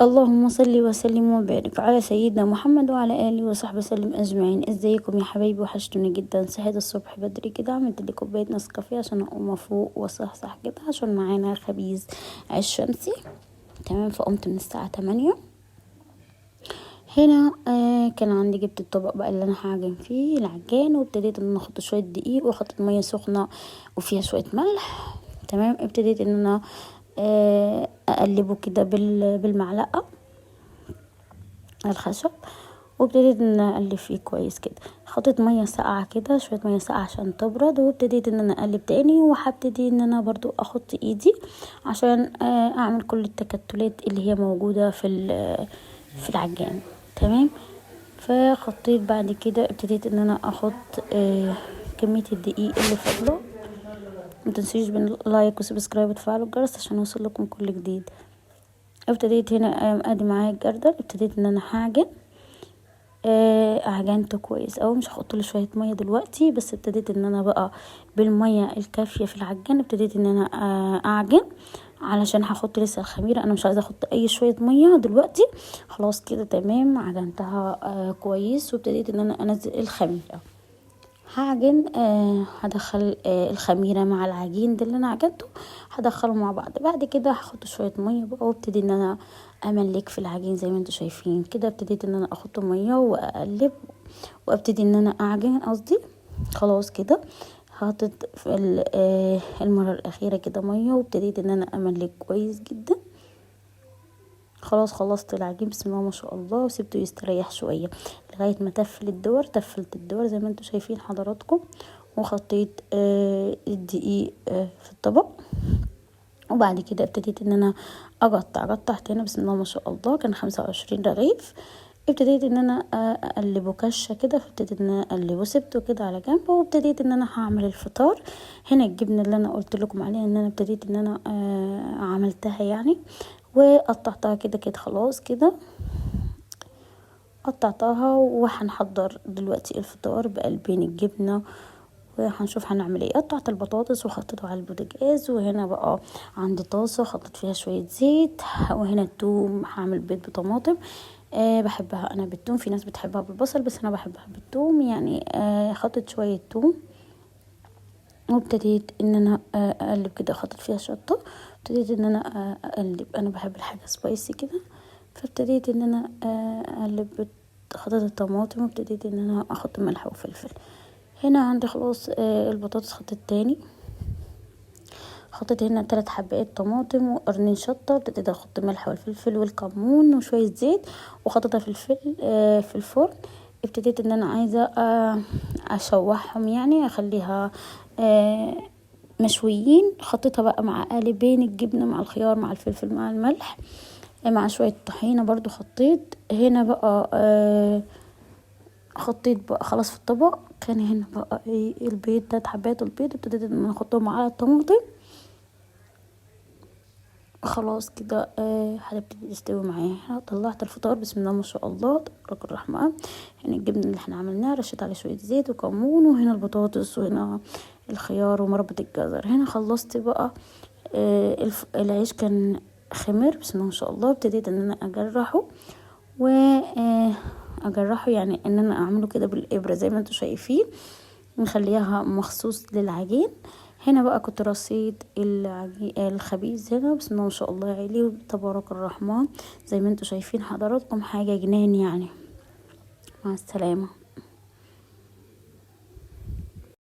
اللهم صل وسلم وبارك على سيدنا محمد وعلى اله وصحبه وسلم اجمعين. ازيكم يا حبايبي؟ وحشتوني جدا. صحيت الصبح بدري كده، عملت لي كوباية نسكافيه عشان اقوم افوق واصحصح كده، عشان معانا خبيز عيش شمسي. تمام، فقمت من الساعة 8. هنا كان عندي، جبت الطبق بقى اللي انا هعجن فيه العجان، وابتديت ان انا احط شوية دقيق وحطيت مية سخنة وفيها شوية ملح. تمام، ابتديت ان انا اقلبه كده بالمعلقه الخشب، وابتديت ان انا اقلب فيه كويس كده. حطيت مية ساقعه كده، شوية مية ساقعه عشان تبرد، وابتديت ان انا اقلب تاني. وهبتدي ان انا برضو احط ايدي عشان اعمل كل التكتلات اللي هي موجودة في العجان. تمام، فحطيت بعد كده ابتديت ان انا احط كمية الدقيق اللي فاضلة. ما تنسيش بال like و subscribe وتفعلوا الجرس عشان يوصل لكم كل جديد. ابتديت هنا ادي معايا الجردل، ابتديت ان انا هعجن. عجنته كويس اوي، مش هحط له شوية مية دلوقتي، بس ابتديت ان انا بقى بالمية الكافيه في العجان ابتديت ان انا اعجن، علشان هحط لسه الخميره. انا مش عايزه احط اي شوية مية دلوقتي. خلاص كده تمام، عجنتها كويس، وابتديت ان انا انزل الخميره. هعجن هدخل الخميرة مع العجين ده اللي انا عجنته، هدخله مع بعض. بعد كده هحط شوية مية بقى، وابتدي ان انا املك في العجين زي ما انتم شايفين كده. ابتديت ان انا احط مية واقلب وابتدي ان انا اعجن قصدي. خلاص كده حطيت في المرة الاخيرة كده مية، وابتديت ان انا املك كويس جدا. خلاص خلصت العجين بسم الله ما شاء الله، وسبته يستريح شوية لغاية ما تفل الدور. تفلت الدور زي ما انتم شايفين حضراتكم، وحطيت الدقيق في الطبق. وبعد كده ابتديت ان انا اقطع. قطعت هنا بسم الله ما شاء الله كان 25 رغيف. ابتديت ان انا اقلبه كشه كده، فابتديت ان انا اقلبه، سبته كده على جنب، وابتديت ان انا هعمل الفطار. هنا الجبنة اللي انا قلت لكم عليها ان انا ابتديت ان انا عملتها يعني، وقطعتها كده كده. خلاص كده قطعتها، وهنحضر دلوقتي الفطار بقلبين الجبنة، وهنشوف هنعمل ايه. قطعت البطاطس وحطيته على البوتاجاز، وهنا بقى عندي طاسه حطيت فيها شوية زيت، وهنا التوم. هعمل بيض بطماطم، بحبها انا بالتوم، في ناس بتحبها بالبصل بس انا بحبها بالتوم يعني. حطيت شوية توم وابتديت ان انا اقلب كده. حطيت فيها شطه، ابتديت ان انا اقلب. انا بحب الحاجة spicy كده، فابتديت ان انا اقلب. حطيت الطماطم وابتديت ان انا احط ملح وفلفل. هنا عندي خلاص البطاطس حطيت تاني، حطيت هنا 3 حبات طماطم وقرنين شطه. ابتديت احط ملح والفلفل والكمون وشوية زيت، وحطيتها في الفل في الفرن. ابتديت ان انا عايزه اشوحهم يعني، اخليها مشويين. حطيتها بقى مع قالبين الجبنة مع الخيار مع الفلفل مع الملح مع شوية طحينه برضو. حطيت هنا بقى حطيت بقى خلاص في الطبق. كان هنا بقى ايه البيض، 3 حبات البيض، ابتديت ان انا احطهم على الطماطم. خلاص كده هتبتدي تستوي معايا. طلعت الفطار بسم الله ما شاء الله تبارك الرحمن. هنا الجبنة اللي احنا عملناها رشيت عليه شوية زيت وكمون، وهنا البطاطس، وهنا الخيار ومربى الجزر. هنا خلصت بقى العيش كان خمر بسم الله ما شاء الله. ابتديت ان انا اجرحه، و اجرحه يعني ان انا اعمله كده بالابره زي ما انتم شايفين، نخليها مخصوص للعجين. هنا بقى كنت رصيت الخبيز هنا بسم الله ما شاء الله عليه تبارك الرحمن، زي ما انتم شايفين حضراتكم حاجة جنان يعني. مع السلامة.